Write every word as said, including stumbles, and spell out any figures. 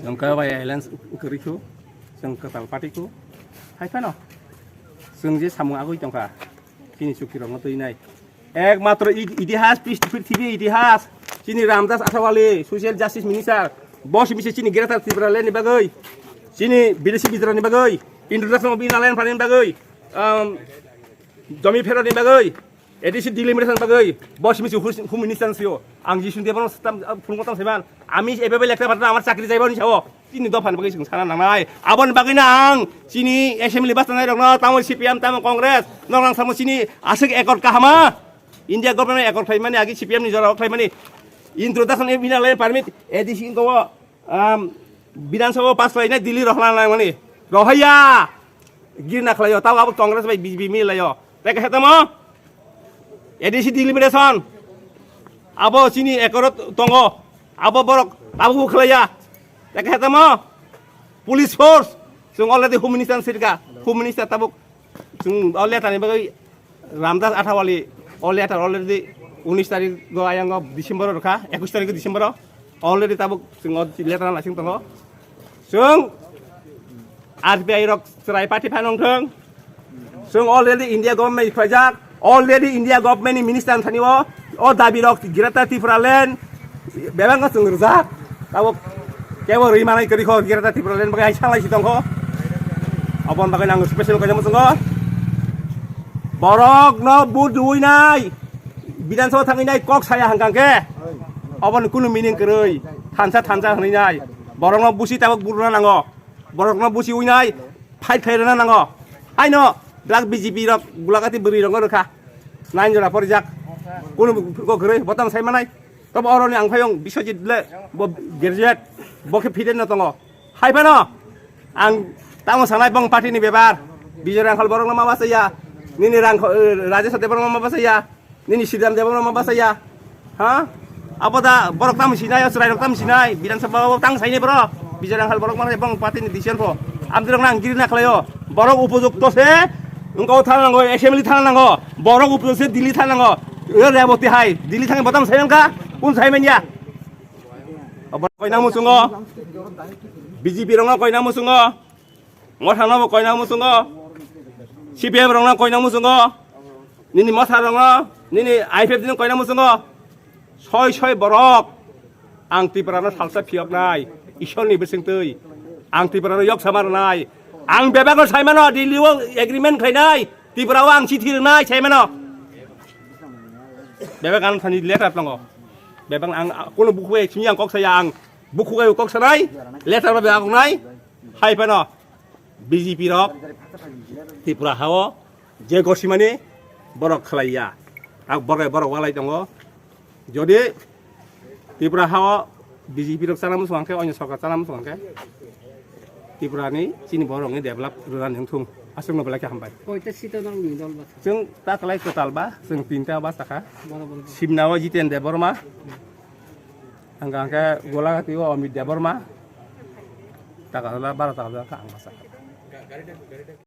Wngkha bai alliance wngkha rikhu, chwng kwtal party khu. Hai phano chwng je samung agwi tongkha, chini chukirokno twi nai. Ekmatro i-, itihas, pis-, prithibi itihas, chini Ramdas Athawale, Social Justice Minister, bo simi se chini Greater Tipraland ni bagwi, chini Bidesi Bidra ni bagwi, Introduction of Inner Line Permit ni bagwi, um, Jomi phero ni bagwi, A D C delimitation bagwi, bo simi se hu-, Home Minister sio. Ang Jisun Debon tam, phungo tam seban. Ami ebe ebe lekta batra amar chakri jaibo ni sao. Chini dopha ni bagwi chwng sana nangnai. Aboni bagwi na ang chini assembly basa nai rokno tamo C P M tamo Congress nong rang samo chini aswk accord kahama. India government accord khlaimani agi C P M ni jora khlaimani. Introduction of Inner Line Permit A D C ko, um, Bidhan Sabha pass khlainai Delhi rohna nangmani. Rohaya. Girna khlaio, tabo abo Congress bai B J P milaio. Teke hetamo? A D C delimitation. Abo chini ekoro tongo. Abo borok abo khlaiya. Teke hetamo? Police force. Chwng already Home Minister sirka. Home Minister tabuk chwng o letter ni bagwi Ramdas Athawale o letter already unis tarikh go ayango December rokha, ekwis tarikh December o already tabuk chwng o letter naising tongo. Chwng R T I rok chwrai party phan wng thung. Chwng already India government ni khlaijak, already India government ni minister thani o, o dabi rok Greater Tipraland bebak no chwng rwjak. Tabuk kebo rwi manai kwrwi kho Greater Tipraland bagwi hai salai si tongkho. Obon bagwi nang special koi jamo chwngo. Borok no vote rwi nai. Bidhan Sabha thangwi nai kok saya hangkang khe. Oboni kunu meaning kwrwi. Thansa thansa hwnwi nai. Borok no busi tabuk buruna nango. Borokno busi uinai fight khlai rwna nango. Haino drug B J P rok gulagati bwrwi rokno rwkha. Nine jora porijak. Kunu ko kwrwi botam sai manai. Tobo oroni ang phayung Biswajit le bo graduate bo khe fide no tongo. Hai phano ang tamo sanai bong party ni bebar. Bijoy Rangkhal borokno ma bachaya. Nini Rangkho-, eh, Rajesh Debbarma ma bachaya. Nini Sridhar Debbarma ma bachaya. Ha? Abo da borok tam sinai, chwrai rok tam sinai, Bidhan Sabha o tang saini borok. Bijoy Rangkhal borok mano bong party ni decision pho. Amdi rok nang giri na khlaio. Borok upojukto se wngkha o thana nango, assembly thana nango. Borok upojukto se Delhi thana nango. O Reboti hai, Delhi thangwi botam sai wngkha. Kun sai manya? Borok koina muchungo. B J P rok no koina muchungo. Mothano bo koina muchungo, C P M rokno koina muchungo, nini motha rokno, nini I P F T no koina muchungo. Soi soi borok, ang Tripura no salsa phiyoknai, Ishwar ni bisingtwi, ang Tripura no yok sama rwnai, ang bebak no saimano Delhi o agreement khlainai, Tripura o ang chithi rwnai saimano. Bebak ang thani letter tongo, bebak ang kono bukhuk bai simi ang kok saya ang bukhuk bai kok sanai, letter bai ang nai, hai phano. B J P rok Tripura hao je gosimani borok khlaiya. Ak borok borok walai tongo. Jodi Tripura hao B J P rok chana muchung hwnkhe, onyo sorkar chana muchung hwnkhe, Tripura ni chini borok ni develop rwna nang thung. Aswk no belai khe hambai. Koita seat o nang ni dol bwsa? Chwng ta kwlai kwtal ba, chwng tinta ba sakha. Boro boro. Simna o Jiten Debbarma. Hwnkha hwnkhe Golagati o Amit Debbarma. Taka bara taka ang bwsa.